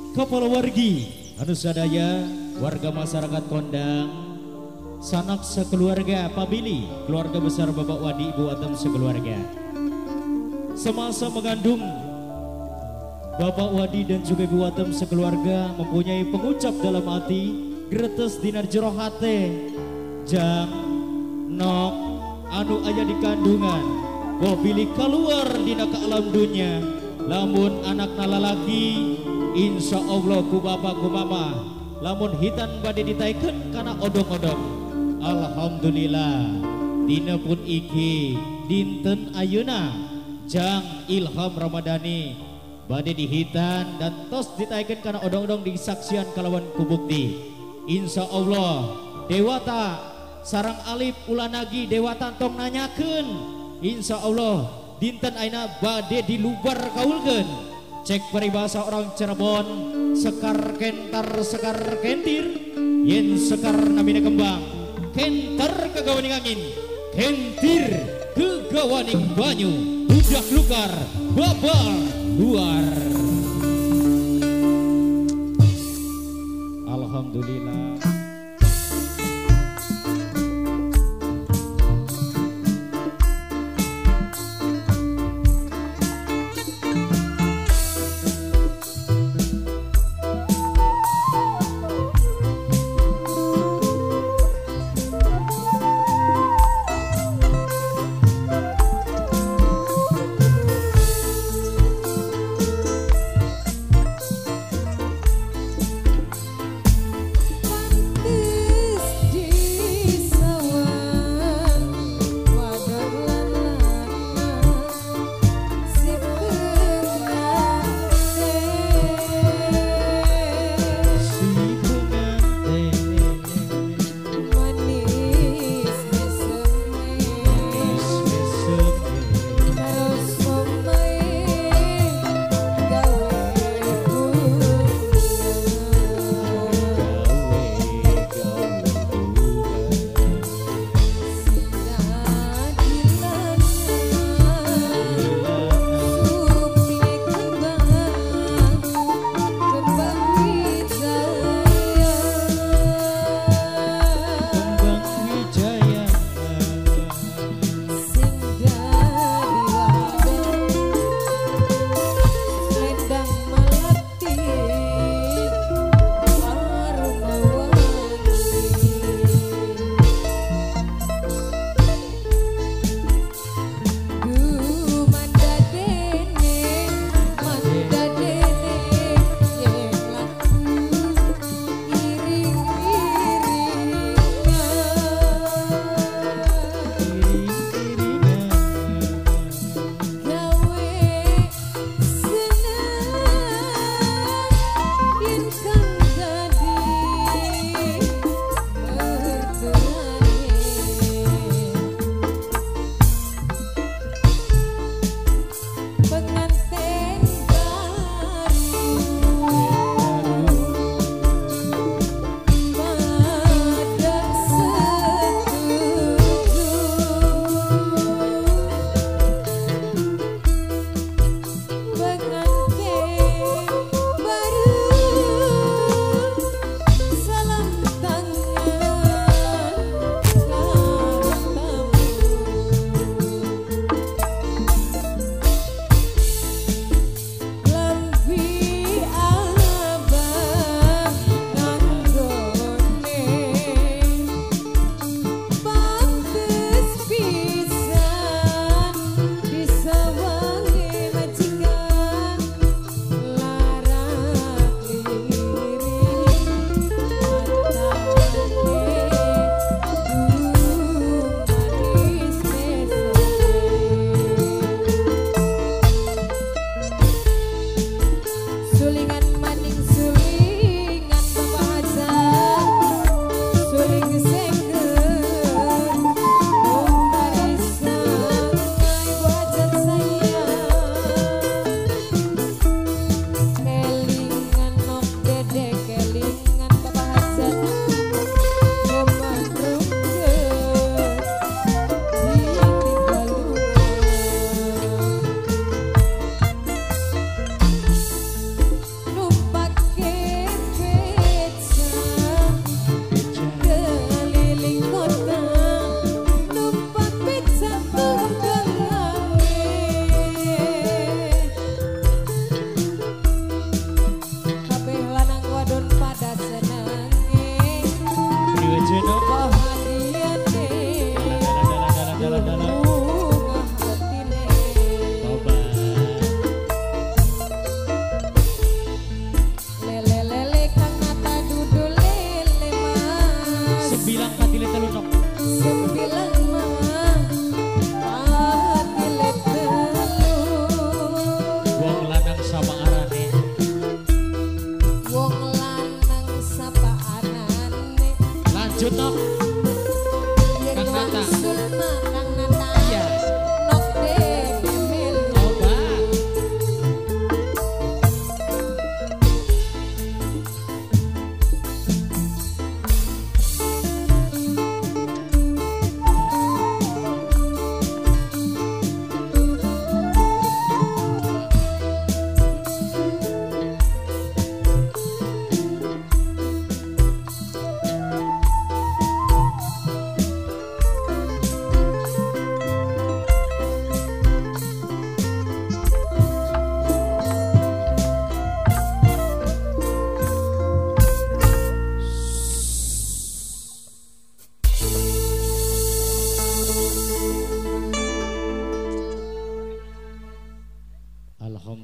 Kepala wargi anu sadaya warga masyarakat kondang sanak sekeluarga Pabili, keluarga besar Bapak Wadi Ibu Atem sekeluarga. Semasa mengandung Bapak Wadi dan juga Ibu Atem sekeluarga mempunyai pengucap dalam hati gretes dinar jero hate jang nok anu aya di kandungan bobili keluar dina ke alam dunia lamun anak lalaki insya Allah ku bapak ku mama lamun hitan bade ditaikeun kana odong-odong. Alhamdulillah dina pun iki dinten ayeuna jang Ilham Ramadhani bade dihitan dan tos ditaikeun kana odong-odong disaksian kalawan kubukti. Insya Allah dewata sarang alif ulanagi dewata tong nanyakeun. Insya Allah dinten ayeuna bade dilubar kaulkeun. Cek peribahasa orang Cirebon sekar kentar sekar kentir yen sekar namine kembang kentar kegawaning angin kentir kegawaning banyu budak lukar babal luar. Alhamdulillah.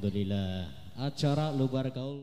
Alhamdulillah. Acara Lubar Kaul.